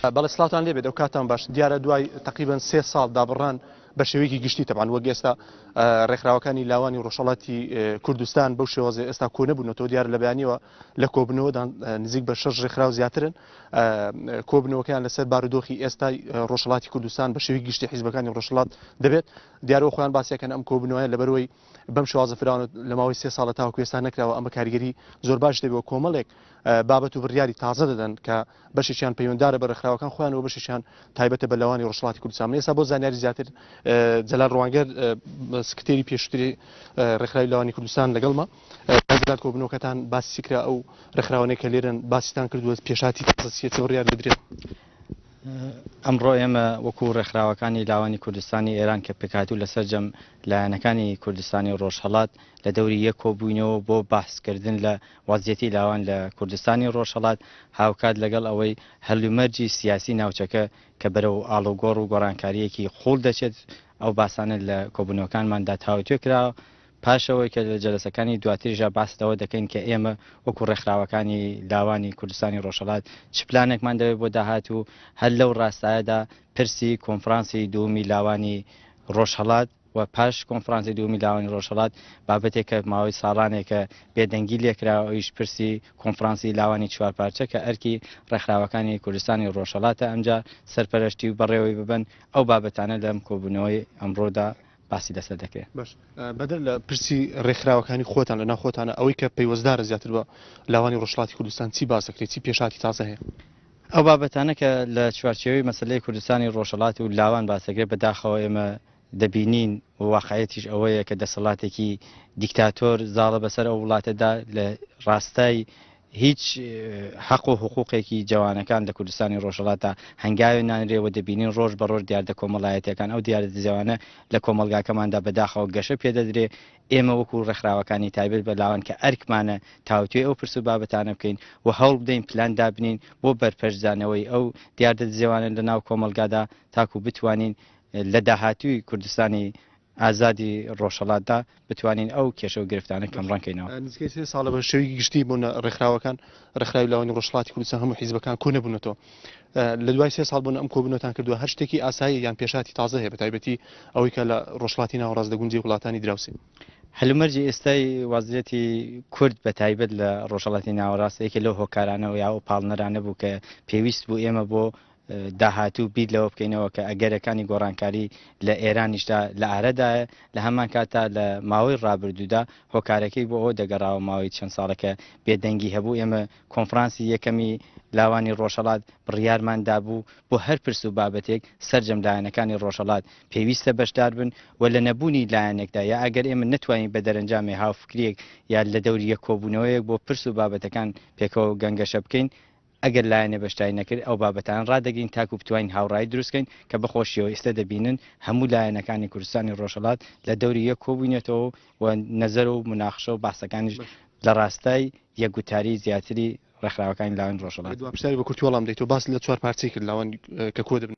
بەڵێ سڵاوتان لێبێت ئەوکاتان باش دیارە دوای تەقریبەن سێ ساڵ دابڕان بە شێوەیەکی گشتی تەبعەن وەک ئێستا ڕێکخراوەکانی لاوانی ڕۆژهەڵاتی کوردستان بەو شێوازە ئێستا کۆ نەبوونەتەوە دیارە لە بەیانیەوە لە کۆبنەوەدان نزیک بە شەش ڕێکخراو زیاترن کۆبنەوەکەیان لەسەر بارودۆخی ئێستای ڕۆژهەڵاتی کوردستان بە شێوەی گشتی حیزبەکانی ڕۆژهەڵات دەبێت دیارەوە خۆیان باسیەکەن ئەم کۆبنەوەیە لەبەرەوەی بەم شێوازە فراوانە لە ماوەی سێ ساڵە تاوەکو ئێستا نەکراوە ئەمە کاریگەری زۆر باش دەبێت و کۆمەڵێک بابەت و بڕیاری تازە دەدەن کە بەشێکیان پەیوەندارە بە ڕێکخراوەکان خۆیان و بەشێکیان تایبەتە بە لاوانی ڕۆژهەڵاتی کوردستان. من ئێستا بۆ زانیاری زیاتر جەلال ڕوانگەر سکرتێری پێشووتری ڕێکخراوی لاوانی کوردستان لەگەڵمە. جەلال کۆبوونەوەکەتان باسی چی کرا ئەو ڕێکخراوانەی کە لێرەن باسیتان کردووە پێشهاتی تازە چییە چ بڕیار دەدرێت؟ ئەمڕۆ ئێمە وەکوو ڕێکخراوەکانی لاوانی کوردستانی ئێران کە پێکهاتوو لە سەرجەم لایەنەکانی کوردستانی ڕۆژهەڵات لە دەوری یەک کۆبووینەوە بۆ باسکردن لە وەزعیەتی لاوان لە کوردستانی ڕۆژهەڵات هاوکات لەگەڵ ئەوەی هەلومەرجی سیاسی ناوچەکە کە بەرەو ئاڵوگۆڕ و گۆڕانکارییەکی قووڵ دەچێت ئەو باسانە لە کۆبوونەوەکانماندا تاوتوێ کرا پاش ئەوەی کە لە جەلەسەکانی دواتریشدا باس لەوە دەکەین کە ئێمە وەکو ڕێکخراوەکانی لاوانی کوردستانی ڕۆژهەڵات چ پلانێکمان دەوێت بۆ داهاتوو، هەر لەو ڕاستایەدا پرسی کۆنفرانسی دوومی لاوانی ڕۆژهەڵات و پاش کۆنفرانسی دوومی لاوانی ڕۆژهەڵات بابەتێک کە ماوەی ساڵانێکە بێدەنگی لێکراوە ئەویش پرسی کۆنفرانسی لاوانی چوارپارچە کە ئەرکی ڕێکخراوەکانی کوردستانی ڕۆژهەڵاتە ئەمجا سەرپەرەشتی و بەڕێوەی ببەن ئەو بابەتانە لەم کۆبوونەوەی ئەمڕۆدا باسی لەسەر دەکرێت. باش بەدەر لە پرسی ڕێکخراوەکانی خۆتان لە ناو خۆتانە ئەوەی کە پەیوەستدارە زیاتر بە لاوانی ڕۆژهەڵاتی کوردستان چی باس دەکرێت چی پێشهاتی تازە هەیە؟ ئەو بابەتانە کە لە چوارچێوەی مەسەلەی کوردستانی ڕۆژهەڵات و لاوان باس دەکرێت بەداخەوە ئێمە دەبینین و واقعیەتیش ئەوەیە کە دەسەڵاتێکی دیکتاتۆر زاڵە بەسەر ئەو وڵاتەدا لە ڕاستای هیچ حەق و حقوقێکی جەوانەکان لە کوردستانی ڕۆژهەڵاتدا هەنگاوێ نانرێ و دەبینین ڕۆژ بە ڕۆژ دیاردە کۆمەڵایەتیەکان ئەو دیاردە دزێوانە لە کۆمەڵگاکەماندا بەداخەوە گەشە پێدەدرێ ئێمە وەکو ڕێکخراوەکانی تایبەت بە لاوان کە ئەرکمانە تاوتوێی ئەو پرس و بابەتانە بکەین و هەوڵ بدەین پلان دابنین بۆ بەرپەرچدانەوەی ئەو دیاردە دزێوانە لە ناو کۆمەڵگادا تاکو بتوانین لە داهاتووی کوردستانی ئازادی ڕۆژهەڵاتدا بتوانین ئەو کێشە و گرفتانە کەمڕەنگ کەینەوە. نزیکەی سێ ساڵە بە شێوەیەکی گشتی بوونە ڕێکخراوەکان، ڕێکخراوی لاوانی ڕۆژهەڵاتی کوردستان هەموو حیزبەکان کۆ نەبوونەتەوە. لە دوای سێ ساڵ بوون ئەم کۆبوونەوەتان کردووە، هەر شتێکی ئاسایی یان پێشهاتی تازە هەیە بە تایبەتی ئەوەی کە لە ڕۆژهەڵاتی ناوەڕاست دەگونجێ وڵاتانی دراوسێ؟ هەلومەرجی ئێستای وەزعیەتی کورد بە تایبەت لە ڕۆژهەڵاتی ناوەڕاست یەکێ لەو هۆکارانە و یا ئەو پاڵنەرانە بوو کە پێویست بوو ئێمە بۆ داهاتوو بیر لەوە بکەینەوە کە ئەگەرەکانی گۆڕانکاری لە ئێرانیشدا لە ئارەدایە، لە هەمان کاتدا لە ماوەی ڕابردوودا هۆکارەکەی بۆ ئەوە دەگەڕاوە ماوەی چەند ساڵە کە بێدەنگی هەبوو ئێمە کۆنفرانسی یەکەمی لاوانی ڕۆژهەڵات بڕیارمان دابوو بۆ هەر پرس و بابەتێک سەرجەم لایەنەکانی ڕۆژهەڵات پێویستە بەشدار بن و لە نەبوونی لایەنێکدا یا ئەگەر ئێمە نەتوانین بە دەرەنجامێ هاوفکرییەک یا لە دەوری یەک کۆبوونەوەیەک بۆ پرس و بابەتەکان پێکەوە گەنگەشە بکەین ئەگەر لایەنێ بەشداری نەکرد ئەو بابەتانە ڕادەگرین تاکو بتوانین هاوڕایی دروست کەین کە بەخۆشیەوە ئیستە دەبینن هەموو لایەنەکانی کوردستانی ڕۆژهەڵات لە دەوری یەک کۆبووینەتەوە و نەزەر و موناقشە و باسەکانیش لە ڕاستای یەک گوتاری زیاتری ڕێکخراوەکانی لاوانی ڕۆژهەڵات. دوا پرسیاری بە کورتی وەڵام دەیتەوە باست لە چوار پارچەی کرد لاوان کە کۆ دەبن.